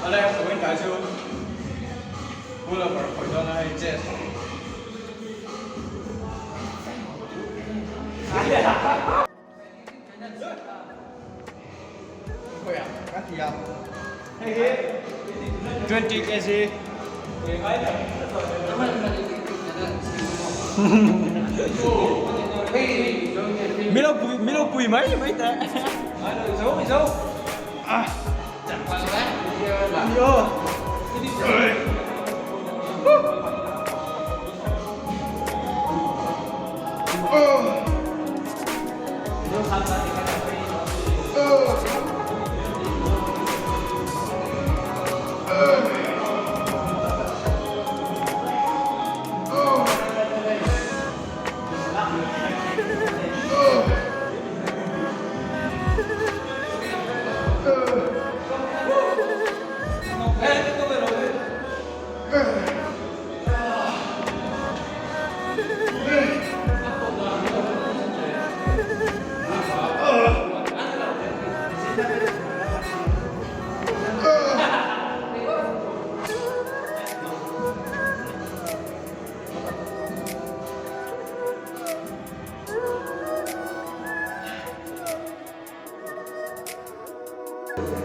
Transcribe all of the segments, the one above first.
Awle vawiin tlai chu pull up a khawih dawn a hei chest. Hei hi 20 kg. Milo pui milo pui mai mai teh. Ah. Yo.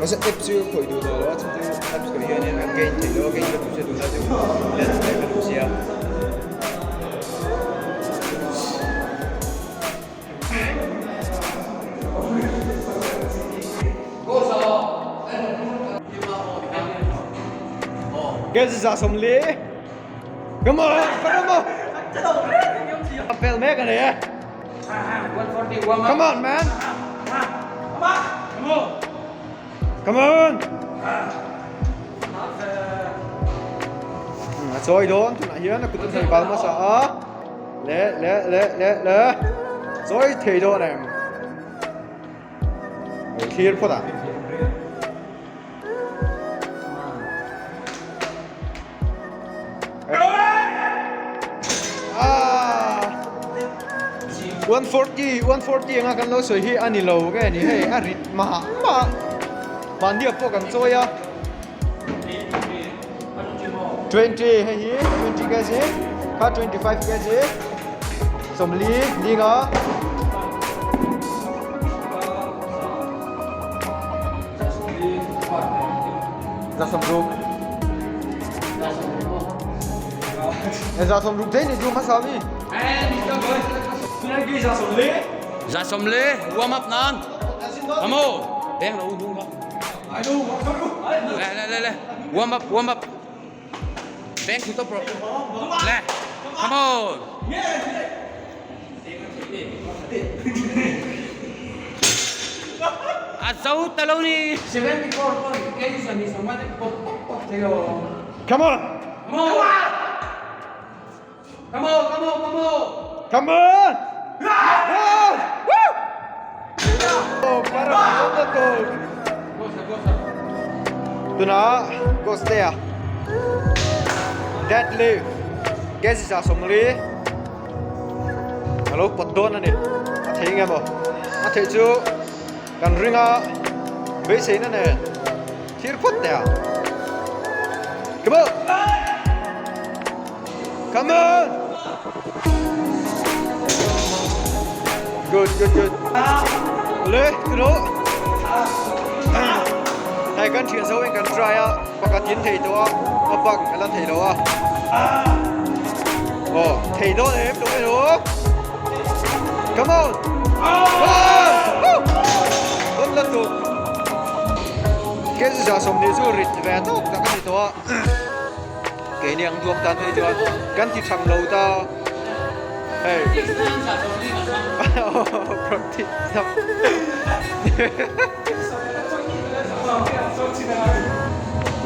Masa apps chu khawih duh tawh lo a chhan chu apps khawih hianin a gain theih loh a gain ka duh sia tunlai chu lens te ka duh sia. Gas za sawmli Come on come on Fel mek a ni e. Come on man Come on A chawi dawn tunah hian a kut a thei bal hmasa a le le le le le chawi thei dawn em lo thlir phawt ah. Ah 140 140 anga kan lo sawi hi a ni lo nge ni hei a rit mah mah mahni ah pawh kan chawi a 20 hei hi 20 kg kha 25 kg sawmli linga Za sawmruk. Za sawmruk thei ni chu hmasa mi. Za sawmli warm up nan. Come on. Beng lo hu ha. Le le le le. Warm up warm up. Beng thu top ro. Le. Come on. A zo ta lo ni. Come on. Come on, come on, come on. Come on. Ah! Woo! Oh, para na to. Tuna ghost there. Deadlift. Gas is asomli. A lo pawt dawn a ni. A thei nge maw? A theih chu kan ring a, beiseina nen thlir phawt teh ang. Come on! Come on! Good, good, good. Le, tiro. Hei kan thian zo in kan try a, pakhat in thei tawh a, a bak a la thei lo a. Aw thei dawn em lo emaw Come on Dawn la tuk Ken za 20 chu rit ve tawk tak a ni tawh a Keini ang duak tan phei chuan kan ti thang lo ta hei Practice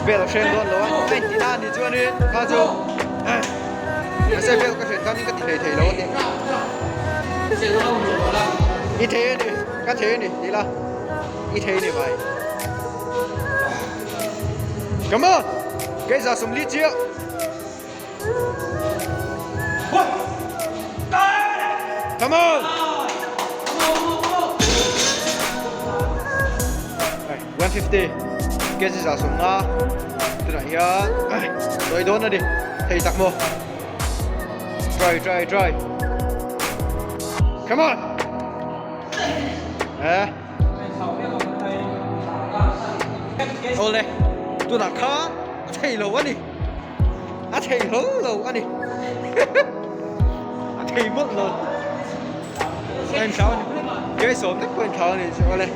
Bel a hren dawn lo a a inti na a nih chuanin kha chu mahse bel ka hren khanin ka ti hlei thei lo a ni i thei a ni ka thei a ni ti ila i thei a ni mai Come on kei za 40 chiah Come on 150. Kg 150 tunah hian sawi dawn a ni thei tak maw try try try come on eh awle tunah khan a thei lo a ni a thei hlawl lo a ni a thei mawlh lo a inthlau a ni ke sawm tak pawh a inthlau a ni chu awle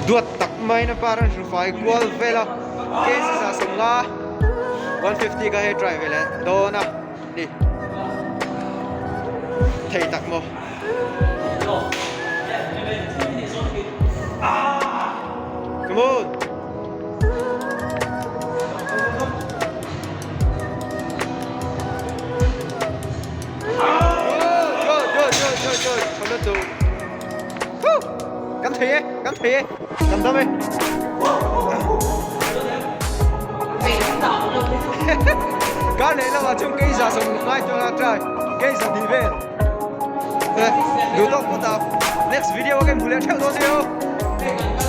duat tak maiin a pa rawn hrufai kual vel a ke sisa 50 150 kha hei try ve leh dawn a ni thei tak maw come on Kan thei e, kan thei e, kan dam e. Ka leh lamah chuan kei za sawm ngai chuan a try, kei za hnih vel. Duh tawk phawt a, next video a kan hmu leh theuh dawn nia.